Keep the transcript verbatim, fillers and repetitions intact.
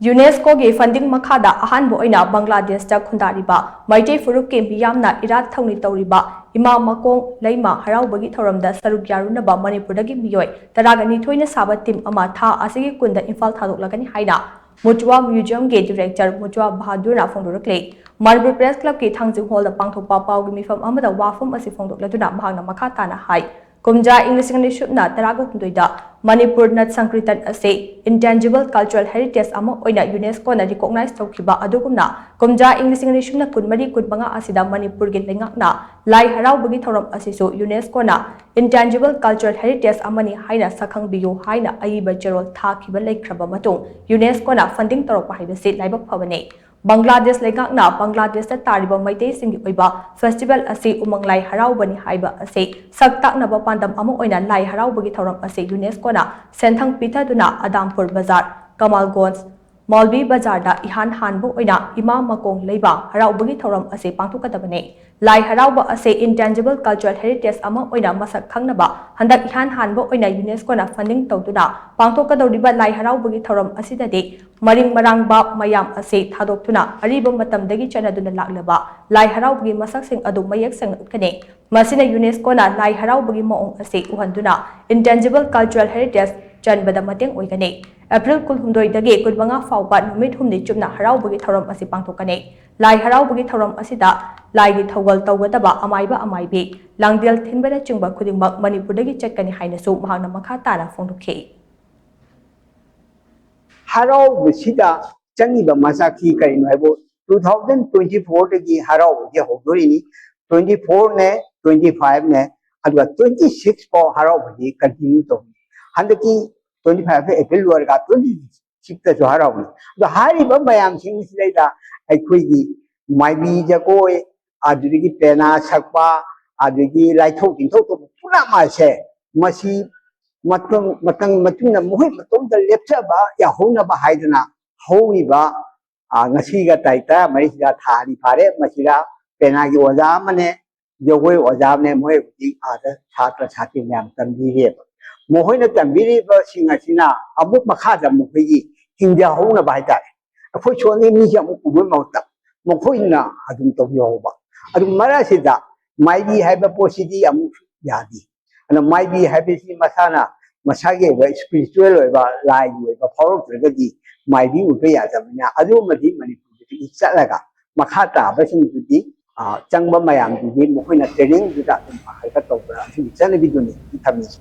ꯌꯨꯅꯦꯁꯀꯣꯒꯤ funding ꯃꯈꯥꯗ ꯑꯍꯥꯟꯕ ꯑꯣꯏꯅ ꯕꯪꯒ꯭ꯂꯥꯗꯦꯁꯇ ꯈꯨꯟꯗꯥꯔꯤꯕ ꯃꯩꯇꯩ ꯐꯨꯔꯨꯞꯀꯤ ꯃꯤꯌꯥꯝꯅ ꯏꯔꯥꯠ ꯊꯧꯅꯤ ꯇꯧꯔꯤꯕ ꯏꯃꯥ ꯃꯀꯣꯡ ꯂꯩꯃ ꯍꯔꯥꯎꯕꯒꯤ ꯊꯧꯔꯝꯗ ꯁꯔꯨꯛ ꯌꯥꯔꯨꯅꯕ ꯃꯅꯤꯄꯨꯔꯗꯒꯤ ꯃꯤꯑꯣꯏ ꯇꯔꯥꯒ ꯅꯤꯊꯣꯏꯅ ꯁꯥꯕ ꯇꯤꯝ ꯑꯃ ꯊꯥ ꯑꯁꯤꯒꯤ ꯀꯨꯟꯗ ꯏꯝꯐꯥꯜ ꯊꯥꯗꯣꯛꯂꯒꯅꯤ ꯍꯥꯏꯅ ꯃꯨꯇ꯭ꯋꯥ ꯃ꯭ꯌꯨꯖꯤꯌꯝꯒꯤ ꯗꯤꯔꯦꯛꯇꯔ ꯃꯨꯇ꯭ꯋꯥ ꯕꯍꯥꯗꯨꯔꯅ ꯐꯣꯡꯗꯣꯔꯛꯂꯤ꯫ ꯃꯅꯤꯄꯨꯔ ꯄ꯭ꯔꯦꯁ ꯀ꯭ꯂꯕꯀꯤ ꯊꯥꯡꯖꯤꯡ ꯍꯣꯜꯗ ꯄꯥꯡꯊꯣꯛꯄ ꯄꯥꯎꯒꯤ ꯃꯤꯐꯝ ꯑꯃꯗ ꯋꯥꯐꯝ ꯑꯁꯤ ꯐꯣꯡꯗꯣꯛꯂꯗꯨꯅ ꯃꯍꯥꯛꯅ ꯃꯈꯥ ꯇꯥꯅ ꯍꯥꯏ, ꯀꯨꯝꯖꯥ ꯏꯪ ꯂꯤꯁꯤꯡ ꯑꯅꯤ ꯁꯨꯞꯅ ꯇꯔꯥꯒ ꯍꯨꯝꯗꯣꯏꯗ ꯃꯅꯤꯄꯨꯔ ꯅꯠ ꯁꯪꯀ꯭ꯔꯤꯇꯟ ꯑꯁꯤ intangible cultural heritage ꯑꯃ ꯑꯣꯏꯅ ꯌꯨꯅꯦꯁꯀꯣꯅ ꯔꯤꯀꯣꯛꯅꯥꯏꯖ ꯇꯧꯈꯤꯕ ꯑꯗꯨꯒꯨꯝꯅ, ꯀꯨꯝꯖꯥ ꯏꯪ ꯂꯤꯁꯤꯡ ꯑꯅꯤ ꯁꯨꯞꯅ ꯀꯨꯟꯃꯔꯤ ꯀꯨꯟꯃꯉꯥ ꯑꯁꯤꯗ ꯃꯅꯤꯄꯨꯔꯒꯤ ꯂꯩꯉꯥꯛꯅ ꯂꯥꯏ ꯍꯔꯥꯎꯕꯒꯤ ꯊꯧꯔꯝ ꯑꯁꯤꯁꯨ ꯌꯨꯅꯦꯁꯀꯣꯅ intangible cultural heritage ꯑꯃꯅꯤ ꯍꯥꯏꯅ ꯁꯛꯈꯪꯕꯤꯌꯨ ꯍꯥꯏꯅ ꯑꯏꯕ ꯆꯦꯔꯣꯜ ꯊꯥꯈꯤꯕ ꯂꯩꯈ꯭ꯔꯕ ꯃꯇꯨꯡ, ꯌꯨꯅꯦꯁꯀꯣꯅ ꯐꯟꯗꯤꯡ ꯇꯧꯔꯛꯄ ꯍꯥꯏꯕꯁꯤ ꯂꯥꯏꯕꯛ ꯐꯕꯅꯤ꯫ ꯕꯪꯒ꯭ꯂꯥꯗꯦꯁ ꯂꯩꯉꯥꯛꯅ ꯕꯪꯒ꯭ꯂꯥꯗꯦꯁꯇ ꯇꯥꯔꯤꯕ ꯃꯩꯇꯩꯁꯤꯡꯒꯤ ꯑꯣꯏꯕ ꯐꯦꯁꯇꯤꯚꯦꯜ ꯑꯁꯤ ꯎꯃꯪ ꯂꯥꯏ ꯍꯔꯥꯎꯕꯅꯤ ꯍꯥꯏꯕ ꯑꯁꯤ ꯁꯛ ꯇꯥꯛꯅꯕ ꯄꯥꯟꯗꯝ ꯑꯃ ꯑꯣꯏꯅ ꯂꯥꯏ ꯍꯔꯥꯎꯕꯒꯤ ꯊꯧꯔꯝ ꯑꯁꯤ ꯌꯨꯅꯦꯁꯀꯣꯅ ꯁꯦꯟꯊꯪ ꯄꯤꯊꯗꯨꯅ ꯑꯗꯥꯝꯄꯨꯔ ꯕꯖꯥꯔ, ꯀꯃꯥꯜꯒꯣꯟꯖ, ꯃꯧꯜꯕꯤ ꯕꯖꯥꯔꯗ ꯏꯍꯥꯟ ꯍꯥꯟꯕ ꯑꯣꯏꯅ ꯏꯃꯥ ꯃꯀꯣꯡ ꯂꯩꯕ ꯍꯔꯥꯎꯕꯒꯤ ꯊꯧꯔꯝ ꯑꯁꯤ ꯄꯥꯡꯊꯣꯛꯀꯗꯕꯅꯤ꯫ ꯂꯥꯏ ꯍꯔꯥꯎꯕ ꯑꯁꯤ intangible cultural heritage ꯑꯃ ꯑꯣꯏꯅ ꯃꯁꯛ ꯈꯪꯅꯕ ꯍꯟꯗꯛ ꯏꯍꯥꯟ ꯍꯥꯟꯕ ꯑꯣꯏꯅ ꯌꯨꯅꯦꯁꯀꯣꯅ ꯐꯟꯗꯤꯡ ꯇꯧꯗꯨꯅ ꯄꯥꯡꯊꯣꯛꯀꯗꯧꯔꯤꯕ ꯂꯥꯏ ꯍꯔꯥꯎꯕꯒꯤ ꯊꯧꯔꯝ ꯑꯁꯤꯗꯗꯤ ꯃꯔꯤꯡ ꯃꯔꯥꯡꯕ ꯃꯌꯥꯝ ꯑꯁꯤ ꯊꯥꯗꯣꯛꯇꯨꯅ ꯑꯔꯤꯕ ꯃꯇꯝꯗꯒꯤ ꯆꯠꯅꯗꯨꯅ ꯂꯥꯛꯂꯕ ꯂꯥꯏ ꯍꯔꯥꯎꯕꯒꯤ ꯃꯁꯛꯁꯤꯡ ꯑꯗꯨ ꯃꯌꯦꯛ ꯁꯦꯡꯅ ꯎꯠꯀꯅꯤ꯫ ꯃꯁꯤꯅ ꯌꯨꯅꯦꯁꯀꯣꯅ ꯂꯥꯏ ꯍꯔꯥꯎꯕꯒꯤ ꯃꯑꯣꯡ ꯑꯁꯤ ꯎꯍꯟꯗꯨꯅ intangible cultural heritage ꯆꯟꯕꯗ ꯃꯇꯦꯡ ꯑꯣꯏꯒꯅꯤ꯫ ꯑꯦꯄ꯭ꯔꯤꯜ ꯀꯨꯟꯍꯨꯝꯗꯣꯏꯗꯒꯤ ꯀꯨꯟꯃꯉꯥ ꯐꯥꯎꯕ ꯅꯨꯃꯤꯠ ꯍꯨꯝꯅꯤ ꯆꯨꯞꯅ ꯍꯔꯥꯎꯕꯒꯤ ꯊꯧꯔꯝ ꯑꯁꯤ ꯄꯥꯡꯊꯣꯛꯀꯅꯤ꯫ ꯂꯥꯏ ꯍꯔꯥꯎꯕꯒꯤ ꯊꯧꯔꯝ ꯑꯁꯤꯗ ꯂꯥꯏꯒꯤ ꯊꯧꯒꯜ ꯇꯧꯒꯗꯕ ꯑꯃꯥꯏꯕ ꯑꯃꯥꯏꯕꯤ, ꯂꯥꯡꯗꯦꯜ ꯊꯤꯟꯕꯅꯆꯤꯡꯕ ꯈꯨꯗꯤꯡꯃꯛ ꯃꯅꯤꯄꯨꯔꯗꯒꯤ ꯆꯠꯀꯅꯤ ꯍꯥꯏꯅꯁꯨ ꯃꯍꯥꯛꯅ ꯃꯈꯥ ꯇꯥꯅ ꯐꯣꯡꯗꯣꯛꯈꯤ꯫ ꯍꯔꯥꯎꯕꯁꯤꯗ ꯆꯪꯉꯤꯕ ꯃꯆꯥꯛꯁꯤ ꯀꯔꯤꯅꯣ ꯍꯥꯏꯕꯨ, two thousand twenty fourꯗꯒꯤ ꯍꯔꯥꯎꯕꯁꯤ ꯍꯧꯗꯣꯔꯤꯅꯤ꯫ Twenty fourꯅꯦ, twenty fiveꯅꯦ, ꯑꯗꯨꯒ twenty six ꯐꯥꯎ ꯍꯔꯥꯎꯕꯁꯤ continue ꯇꯧꯅꯤ꯫ ꯍꯟꯗꯛꯀꯤ twenty five ꯑꯦꯄ꯭ꯔꯤꯜ ꯂꯣꯏꯔꯒ twenty sixꯇꯁꯨ ꯍꯔꯥꯎꯅꯤ꯫ ꯑꯗꯣ ꯍꯥꯏꯔꯤꯕ ꯃꯌꯥꯝꯁꯤꯡꯁꯤꯗꯩꯗ ꯑꯩꯈꯣꯏꯒꯤ ꯃꯥꯏꯕꯤ ꯖꯒꯣꯏ, ꯑꯗꯨꯗꯒꯤ ꯄꯦꯅꯥ ꯁꯛꯄ, ꯑꯗꯒꯤ ꯂꯥꯏꯊꯧ ꯇꯤꯟꯊꯧ ꯇꯧꯕ ꯄꯨꯝꯅꯃꯛ ꯑꯁꯦ ꯃꯁꯤ ꯃꯇꯝ ꯃꯇꯝ ꯃꯇꯨꯡꯗ ꯃꯈꯣꯏ ꯃꯇꯣꯝꯇ ꯂꯦꯞꯆꯕ ꯌꯥꯍꯧꯅꯕ ꯍꯥꯏꯗꯅ ꯍꯧꯔꯤꯕ, ꯑ, ꯉꯁꯤꯒ ꯇꯥꯔꯤꯛ ꯇꯔꯥꯃꯔꯤꯁꯤꯗ ꯊꯥ ꯑꯅꯤ ꯐꯥꯔꯦ꯫ ꯃꯁꯤꯗ ꯄꯦꯅꯥꯒꯤ ꯑꯣꯖꯥ ꯑꯃꯅꯦ, ꯖꯒꯣꯏ ꯑꯣꯖꯥ ꯑꯃꯅꯦ, ꯃꯣꯏ ꯍꯧꯖꯤꯛ ꯑꯥꯗ ꯁꯥꯇ꯭ꯔ ꯁꯥꯇ꯭ꯔꯤ ꯃꯌꯥꯝ ꯇꯝꯕꯤꯔꯤꯑꯕ꯫ ꯃꯈꯣꯏꯅ ꯇꯝꯕꯤꯔꯤꯕꯁꯤꯡ ꯑꯁꯤꯅ ꯑꯃꯨꯛ ꯃꯈꯥꯗ ꯃꯈꯣꯏꯒꯤ ꯍꯤꯡꯖꯍꯧꯅꯕ ꯍꯥꯏꯇꯥꯔꯦ꯫ ꯑꯩꯈꯣꯏ ꯁꯣꯝꯒꯤ ꯃꯤꯁꯦ ꯑꯃꯨꯛ ꯎꯕꯒꯤ ꯃꯍꯨꯠꯇ ꯃꯈꯣꯏꯅ ꯑꯗꯨꯝ ꯇꯧꯖꯍꯧꯕ꯫ ꯑꯗꯨ ꯃꯔꯛꯁꯤꯗ ꯃꯥꯏꯕꯤ ꯍꯥꯏꯕ ꯄꯣꯠꯁꯤꯗꯤ ꯑꯃꯨꯛ ꯌꯥꯗꯦ꯫ ꯑꯗꯨꯅ ꯃꯥꯏꯕꯤ ꯍꯥꯏꯕꯁꯤ ꯃꯁꯥꯅ ꯃꯁꯥꯒꯤ ꯑꯣꯏꯕ ꯏꯁꯄꯤꯔꯤꯆꯨꯋꯦꯜ ꯑꯣꯏꯕ ꯂꯥꯏꯒꯤ ꯑꯣꯏꯕ ꯐꯥꯎꯔꯛꯇ꯭ꯔꯒꯗꯤ ꯃꯥꯏꯕꯤ ꯑꯣꯏꯕ ꯌꯥꯗꯕꯅꯤꯅ ꯑꯗꯨꯃꯗꯤ ꯃꯅꯤꯄꯨꯔꯗꯒꯤ ꯆꯠꯂꯒ ꯃꯈꯥ ꯇꯥꯕꯁꯤꯡꯗꯨꯗꯤ, ꯑ, ꯆꯪꯕ ꯃꯌꯥꯝꯗꯨꯗꯤ ꯃꯈꯣꯏꯅ ꯇ꯭ꯔꯦꯅꯤꯡꯗꯨꯗ ꯑꯗꯨꯝ ꯄꯥꯡꯈꯠꯄ ꯇꯧꯕ ꯑꯁꯤꯒꯤ ꯆꯠꯅꯕꯤꯗꯨꯅꯤ ꯊꯝꯃꯤꯁꯦ꯫